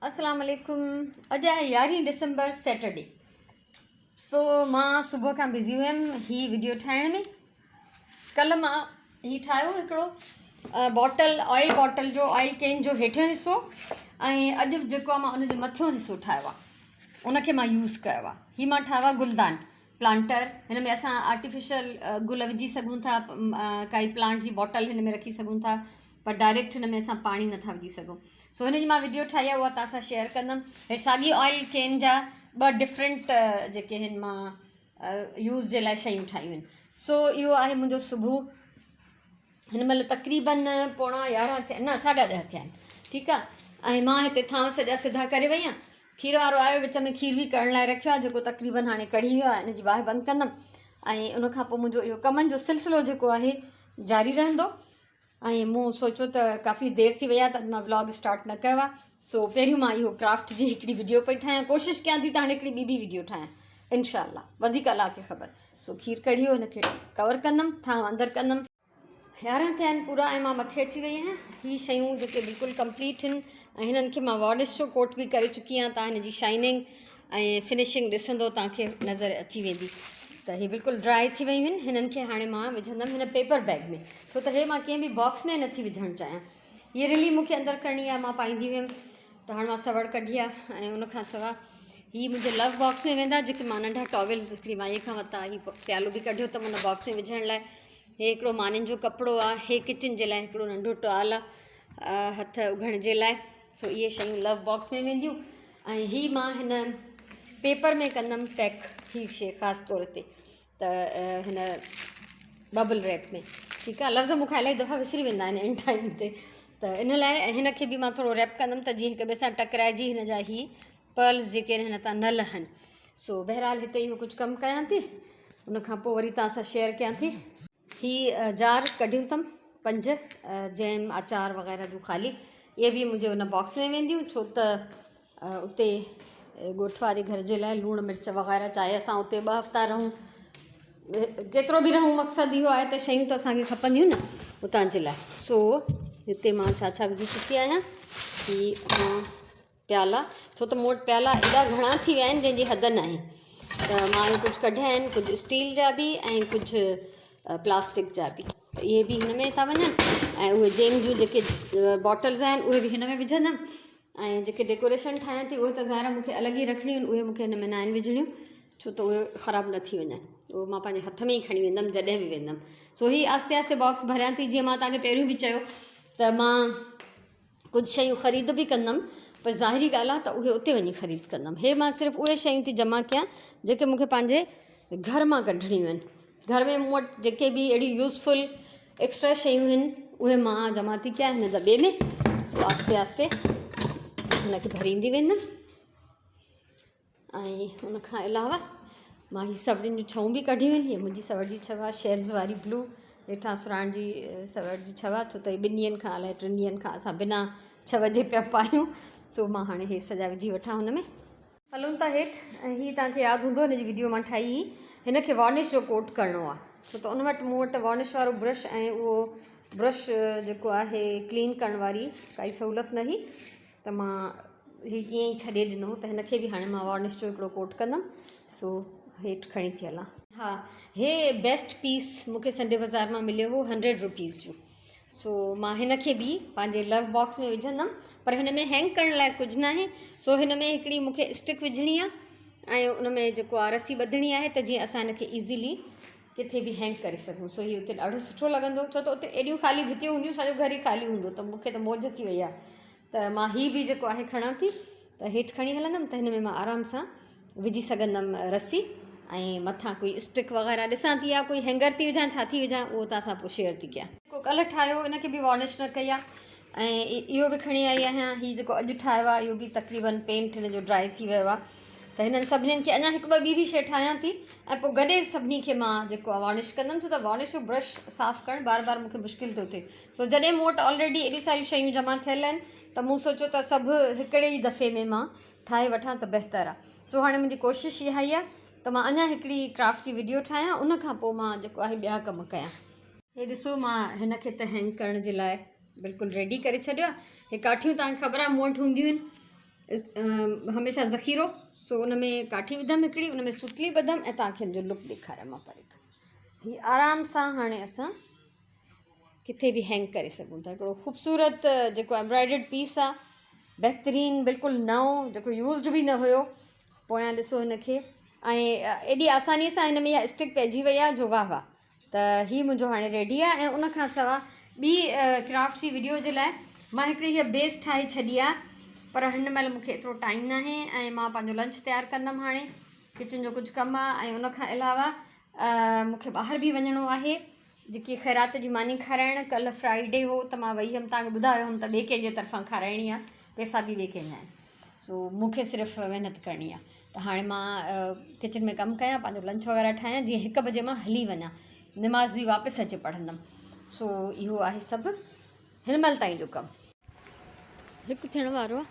اسلام عليڪم اڄ آهي يارهين ڊسمبر سيٽرڊي سو مان صبح کان بزي هيم هي وڊيو ٺاهڻ ۾ ڪلهه مان هي ٺاهيو هڪڙو باٽل آئل باٽل جو آئل ڪين جو هيٺيون حصو ۽ اڄ جيڪو آهي مان ان جو مٿيون حصو ٺاهيو آهي ان کي مان يوز ڪيو آهي هي مان ٺاهيو آهي گلدان پلانٽر هن ۾ اسان آرٽيفيشل گل وجهي سگهون ٿا ڪائي پلانٽ جي باٽل هن ۾ رکي سگهون ٿا پر ڊائريڪٽ هن ۾ اسان پاڻي نٿا وجهي سگهون سو هن جي مان وڊيو ٺاهي آهي اها توهان سان شيئر ڪندم هي ساڳي آئل ڪين جا ٻه ڊفرنٽ جيڪي هن مان يوز جي لاء شيون ٺاهيون آهن سو اهو آهي منهنجو صبح هن مهل تقريبن پوڻا يارهن ٿيا نه ساڍا ڏهه ٿيا آهن ٺيڪ آهي ۽ مان هتي ٿانو سڄا سڌا ڪري وئي آهيان کير وارو آيو وچ ۾ کير به ڪرڻ لاء رکيو آهي جيڪو تقريبن هاڻي ڪڙهي ويو آهي ان جي باهه بند ڪندم ۽ ان کان پوء منهنجو اهو ڪمن جو سلسلو جيڪو آهي جاري رهندو ۽ مون سوچيو ته ڪافي دير ٿي وئي آهي ته اڄ مان ولاگ اسٽارٽ نه ڪيو آهي سو پهريون مان اهو ڪرافٽ جي هڪڙي وڊيو پئي ٺاهيان ڪوشش ڪيان ٿي ته هاڻي هڪڙي ٻي به وڊيو ٺاهيان انشاء الله وڌيڪ الله کي خبر سو کير ڪڙهي ويو هن کي ڪور ڪندم ٿانو اندر ڪندم يارهن ٿيا آهن پورا ۽ مان مٿي اچي وئي آهيان هي شيون جيڪي بلڪل ڪمپليٽ آهن ۽ هنن کي مان وارنش جو ڪوٽ به ڪري چڪي آهيان تان هن جي شائننگ ۽ فنشنگ ڏسندو توهان کي نظر اچي ويندي ته هي بلڪل ڊرائي ٿي ويون آهن هنن کي هاڻي مان وجهندم هن پيپر بيگ ۾ ڇو ته هي مان ڪنهن به باڪس ۾ نٿي وجهڻ چاهيان هي رلي مون کي اندر ڪرڻي آهي مان پائيندي هيم ته هاڻي مان سوڙ ڪڍي آهي ۽ ان کان سوا هي منهنجي لو باڪس ۾ ويندا جيڪي مان ننڍا ٽاولز هڪڙي مائي کان ورتا هي پيالو به ڪڍيو اٿم ان باڪس ۾ وجهڻ لاء هي هڪڙو مانين جو ڪپڙو آهي هي ڪچن جي لاء هڪڙو ننڍو ٽوال آهي هٿ اگهڻ جي لاء سو اهي شيون لو باڪس ۾ وينديون ۽ هي مان هن پيپر ۾ ڪندم پيڪ هي شي خاص طور تي ته هن ببل ريپ ۾ ٺيڪ آهي لفظ مونکان الاهي دفعا وسري ويندا آهن ان ٽائيم تي ته ان لاء هن کي به مان ٿورو ريپ ڪندم ته جيئن هڪ ٻئي سان ٽڪرائجي هن جا هي پرلز جيڪي آهن هن تان نه لهن سو بهرحال هتي اهو ڪجهه ڪم ڪيان ٿي ان کان پوء وري توهان سان شيئر ڪيان ٿي هي جار ڪڍيون اٿم پنج جيم آچار وغيره جون خالي اهي به منهنجي ان باڪس ۾ وينديون ڇو ته اتي ڳوٺ واري گهر جي لاء لوڻ مرچ وغيره چاهي اسان اتي ٻه هفتا رهون ڪيترو به رهون مقصد اهو آهي ته شيون ته اسانکي کپنديون نه اتان جي لاء سو هتي مان ڇا ڇا وجهي چڪي آهيان هي مان پيالا، ڇو ته مون وٽ پيالا ايڏا گهڻا ٿي ويا آهن جنهن جي حد ناهي ته مان اهي ڪجهه ڪڍيا آهن ڪجهه اسٽيل جا به ۽ ڪجهه پلاسٽڪ جا به ته اهي به هن ۾ ٿا وڃن ۽ اهي جيم جون جيڪي باٽلز آهن اهي به هن ۾ وجهندم ۽ جيڪي ڊيڪوريشن ٺاهيان ٿي اهي ته ظاهر آهي مون کي الڳ ئي رکڻيون آهن اهي مون کي هن ۾ ناهن وجهڻيون ڇو ته اهي خراب نه ٿي وڃن اهي مان پنهنجي هٿ ۾ ئي کڻي ويندم جڏهن به ويندم سو هي آهستي آهستي باڪس ڀريان ٿي جيئن مان توهان کي پهريون به چيو ته مان ڪجهه شيون خريد به ڪندم پر ظاهري ڳالهه آهي ته اهي اتي وڃي خريد ڪندم. هي مان صرف اهي شيون ٿي جمع ڪيان جيڪي مون کي پنهنجي گهر مان ڪڍڻيون آهن. گهر ۾ مون وٽ جيڪي به اهڙيون يوزفل ايڪسٽرا شيون آهن اهي مان جمع ٿي ڪيان هن دٻي ۾ سو آهستي آهستي هن کي ڀريندي ويندم. ۽ ان کان علاوه مان هي سڀني جون ڇئون به ڪڍيون آهن هي منهنجي سوڙ جي ڇو آهي شيلز واري بلو هيٺان سراڻ جي سوڙ جي ڇو آهي ڇو ته هي ٻن ڏينهن کان الائي ٽن ڏينهن کان اسان بنا ڇو جي پيا پايون سو مان هاڻي هي سڄا وجهي وٺان هن ۾ هلون ٿا هيٺ ۽ هي توهان کي ياد هوندو هن جي وڊيو مان ٺاهي هئي هن کي وارنش جو ڪوٽ ڪرڻو آهي ڇو ته ان وٽ مون وٽ وارنش وارو برش ۽ اهو برش جيڪو آهي ڪلين ڪرڻ واري ڪائي سهولت نه هئي ته مان هي ائين ئي ڇڏي ڏنو ته هن کي به هاڻي مان وارنش جو هڪڙو ڪوٽ ڪندم سو هيٺ کڻي ٿي هلان. ها هي بيسٽ پيس مون کي سنڊي بازار مان مليو هو هنڊريڊ روپيز جو سو مان هن کي به پنهنجي لو باڪس ۾ وجهندم پر هن ۾ هينگ ڪرڻ لاء ڪجهه ناهي سو هن ۾ هڪڙي مون کي اسٽڪ وجهڻي آهي ۽ ان ۾ جيڪو آهي رسي ٻڌڻي آهي ته جيئن اسان هن کي ايزيلي ڪٿي به هينگ ڪري سگهون سو هي اتي ڏاڍو سٺو لڳندو ڇو ته اتي ايڏيون خالي ڀتيون هونديون سڄو گهر ئي خالي هوندو ته مون کي ته موج ٿي وئي آهي ته مان هي به جيڪو آهي کڻان ٿي ته هيٺ کڻي هلندم ته هن ۾ مان آرام سان وجهي سگهندم رسي ۽ مٿان ڪوئي اسٽڪ وغيره ڏسان ٿي يا ڪوئي هينگر ٿي وجهان ڇا ٿي وجهان اهو توهان سان پوء شيئر ٿي ڪيان. جيڪو ڪلهه ٺاهيو ان کي به وارنش نه ڪئي آهي ۽ اهو به کڻي آئي آهيان هي جيڪو اڄ ٺاهيو آهي اهو به تقريبن پينٽ هن جو ڊرائي ٿي ويو آهي ته هنن سڀنين کي اڃا هڪ ٻه ٻي به شيء ٺاهيان ٿي ۽ پوء گڏي سڀني کي مان جيڪو آهي وارنش ڪندم ڇو ته وارنش جو برش صاف ڪرڻ بار بار مون کي مشڪل ٿو ٿئي سو جڏهن مون وٽ آلريڊي ايڏيون ساريون شيون جمع ٿيل آهن ته مون سوچيو ته سڀ هڪڙي ئي دفعي ۾ مان ٺاهي وٺان ته بهتر آهي سو هاڻي منهنجي ڪوشش اها ئي آهي ته مان اڃا هڪڙي ڪرافٽ جي وڊيو ٺاهيان ان کان پوء مان جيڪو آهي ٻيا ڪم ڪيان. هي ڏسو مان هن کي ته هينگ ڪرڻ جي لاء بلڪل ريڊي ڪري ڇڏيو آهي هي ڪاٺيون توهان کي خبر آهي مون وٽ هونديون آهن. هميشه ذخيرو سو ان ۾ ڪاٺي وڌم هڪڙي ان ۾ سوتلي ٻڌم ۽ توهان کي ان جو لڪ ڏيکاريان مان پري کان هي آرام سان هاڻي اسان ڪٿي به هينگ ڪري سگهون ٿا هڪڙو خوبصورت جيڪو ايمبرائڊرڊ پيس آ بهترين بلڪل نئون جيڪو يوزڊ به نه هيو پويان ڏسو هن کي ۽ ايڏي آساني سان هن ۾ اها اسٽڪ پئجي وئي آ جو واهه واهه ته هي منهنجو هاڻي ريڊي آ ۽ ان کان سوا ٻي ڪرافٽ جي وڊيو جي لاء مان هڪڙي هيء بيس ٺاهي ڇڏي آ پر هن مهل مونکي ايترو ٽائيم ناهي ۽ مان پنهنجو لنچ تيار ڪندم هاڻي ڪچن جو ڪجهه ڪم آ ۽ ان کان علاوه مونکي ٻاهر به وڃڻو آهي جيڪي خيرات جي ماني کارائڻ ڪلهه فرائيڊي هو ته مان وئي هيم توهان کي ٻڌايو هيم ته ٻئي ڪنهن جي طرفان کارائڻي آ پئسا به ٻئي ڪنهن جا آهن سو مون کي صرف محنت ڪرڻي آ ته هاڻي مان ڪچن ۾ ڪم ڪيان پنهنجو لنچ وغيره ٺاهيان جيئن هڪ بجي مان هلي وڃان نماز به واپس اچي پڙهندم سو اهو آهي سڀ هن مهل تائين جو ڪم. هڪ ٿيڻ وارو آهي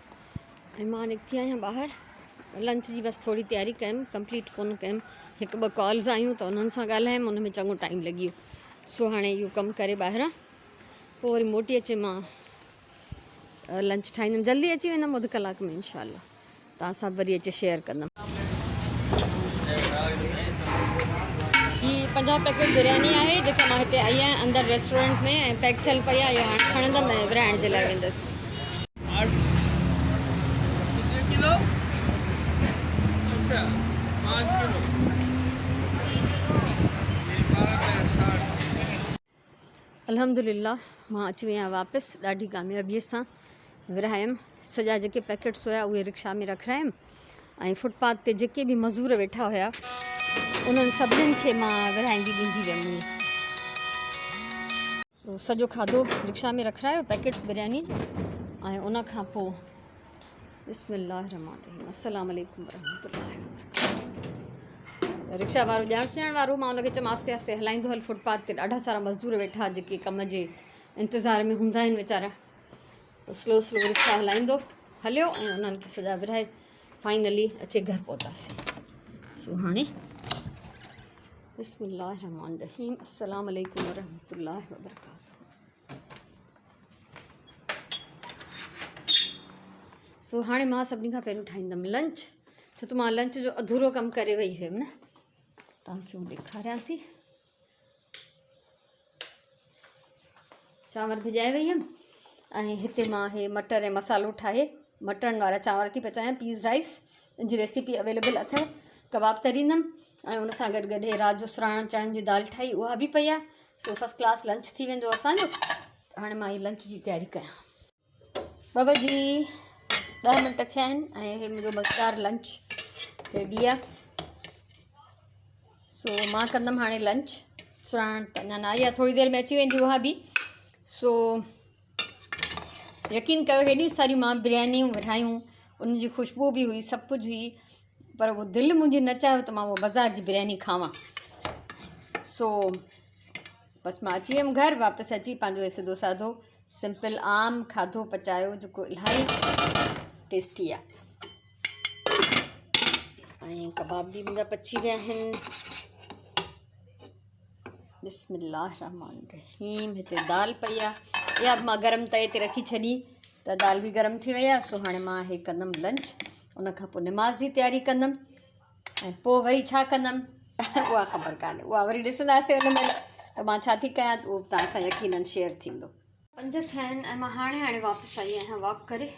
۽ مان نڪتي آهيان ٻاهر لنچ جي بس ٿوري تياري ڪيم ڪمپليٽ ڪونه ڪيم هڪ ٻه ڪالز آيون ته انهن سان ڳالهايم ان ۾ چڱو ٽائيم لڳي ويو سو هاڻي اهو ڪم ڪري ٻاهران پوء وري موٽي اچي مان لنچ ٺاهيندم جلدي اچي ويندم اڌ ڪلاڪ ۾ انشاء الله توهان سان وري اچي شيئر ڪندم. هي 50 پيڪيٽ برياني آهي جيڪا مان هتي آئي آهيان اندر ريسٽورنٽ ۾ ۽ پيڪ ٿيل پئي آهي اهو هاڻي کڻندم ۽ ورهائڻ جي لاء ويندس. الحمد لله مان اچي وئي آهيان واپس ڏاڍي ڪاميابي سان ورهايم سڄا جيڪي پيڪيٽس هيا اهي رڪشا ۾ رکرايم ۽ فٽ پاٿ تي جيڪي به مزور ويٺا هيا انهن سڀنين کي مان ورهائيندي ڏيندي ويم سو سڄو کاڌو رڪشا ۾ رکرايو پيڪيٽس برياني جا ۽ ان کان پوء بسم الله الرحمن الرحيم السلام عليڪم ورحمة الله وبرڪاته رڪشا وارو ڄاڻ سڃاڻ وارو مان ان کي چيم آهستي آهستي هلائيندو هل فٽ پاٿ تي ڏاڍا سارا مزدور ويٺا جيڪي ڪم جي انتظار ۾ هوندا آهن ويچارا سلو سلو رڪشا هلائيندو هليو ۽ انهن کي سڄا ورهائي فائنلي اچي گهر پهتاسين سو هاڻي بسم الله الرحمن الرحيم السلام عليڪم ورحمة الله وبرڪاته سو هاڻي مان سڀني کان پهريون ٺاهيندم لنچ ڇو ته مان لنچ جو اڌورو ڪم ڪري وئي هيم نه توهان کي ڏيکاريان ٿي چانور ڀڄائي وئي هيم ۽ هتي مان هي مٽر ۽ مصالحو ٺاهي مٽرن وارا چانور ٿي پچايان پيز رائس ان جي ريسيپي اويليبل اٿو ڪباب تريندم ۽ ان سان گڏ گڏ هي رات جو سراڻ چڻن جي دال ٺاهي اها به پئي آهي سو فرسٽ ڪلاس لنچ ٿي ويندو اسانجو هاڻي مان هي لنچ جي تياري ڪيان ٻه بجي ڏهه منٽ ٿيا آهن ۽ هي منهنجو مزيدار لنچ ريڊي آهي سو مان ڪندم هاڻي لنچ سراڻ ته اڃا نه آئي آهي ٿوري دير ۾ اچي ويندي اها به سو يقين ڪيو هيڏيون ساريون مان بريانيون ورهايون ان جي خوشبو به هئي سڀ ڪجهه هئي پر اهو دل منهنجي نه چاهيو ته مان اهو بازار جي برياني کاوان سو بس مان اچي ويم گهر واپس اچي پنهنجو هي سڌو سادو سمپل عام کاڌو پچايو جيڪو الاهي ٽيسٽي آهي ۽ ڪباب به منهنجا پچي ويا آهن بسم الله الرحمن الرحيم هتي دال پئي آهي اها به مان گرم تئي تي رکي ڇڏي ته دال به گرم ٿي وئي آهي سو هاڻي مان هي ڪندم لنچ ان کان پوء نماز جي تياري ڪندم ۽ پوء وري ڇا ڪندم اها خبر ڪانهي اها وري ڏسنداسين ان مهل ته مان ڇا ٿي ڪيان اهو به توهان سان يقينن شيئر ٿيندو. پنج ٿيا آهن ۽ مان هاڻي هاڻي واپس آئي آهيان واڪ ڪري.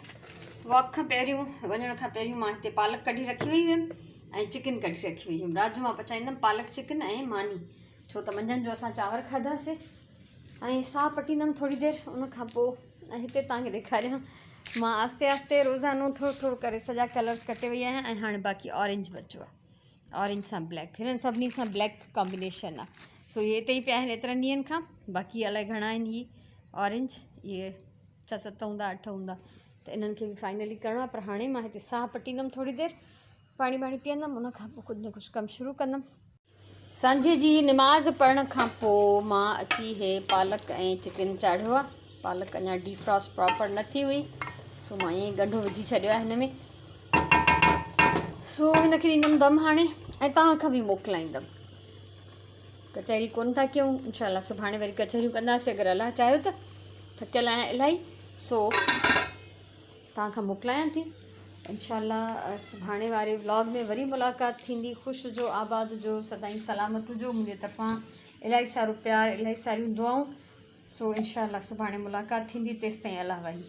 واڪ کان پهريون وڃڻ کان پهريون مان هتي پالڪ ڪڍي رکي وئي هيم ۽ چڪن ڪڍي رکي وئي هيم. رات جو مان پچائيندم پالڪ چڪن ۽ ماني ڇو ته منجهند جو اسان چانور کاڌاسي ۽ ساهه پٽيندم ٿوري دير ان کان پوء ۽ هتي توهان کي ڏيکاريان مان آهستي آهستي روزانو ٿورو ٿورو ڪري سڄا ڪلرس ڪٽي وئي آهيان ۽ هاڻي باقي اورينج بچيو آهي اورينج سان بليڪ هنن سڀني سان بليڪ ڪامبينيشن آهي سو اهي هتي ئي پيا آهن ايترن ڏينهن کان باقي الائي گهڻا آهن هي اورينج اهي ڇهه ست هوندا اٺ هوندا ته انهن کي به فائنلي ڪرڻو آهي پر هاڻي مان هتي ساهه پٽيندم ٿوري دير پاڻي ٻاڻي پيئندم ان کان پوء ڪجهه نه ڪجهه ڪم شروع ڪندم. سانجهي جي نماز پڙهڻ کان پوء مان اچي هي پالڪ ۽ چڪن چاڙهيو آ. پالڪ اڃا ڊي فراسٽ پراپر نه ٿي هئي سو مان ائين ئي ڳنڍو وجهي ڇڏيو آهي هن ۾ سو هن کي ڏيندم دم هاڻي ۽ توهان کان به موڪلائيندم. ڪچهري ڪونه ٿا ڪيون انشاء الله سڀاڻي وري ڪچهريون ڪنداسين اگر الله چاهيو ته. ٿڪيل آهيان الاهي سو توهان کان موڪلايان ٿي. انشاء الله سڀاڻي واري ولاگ ۾ وري ملاقات ٿيندي. خوش هجو، آباد هجو، سدائين سلامت هجو. منهنجي طرفان الاهي سارو پيار، الاهي ساريون دعائون. سو انشاء الله سڀاڻي ملاقات ٿيندي، تيستائين الله واهي.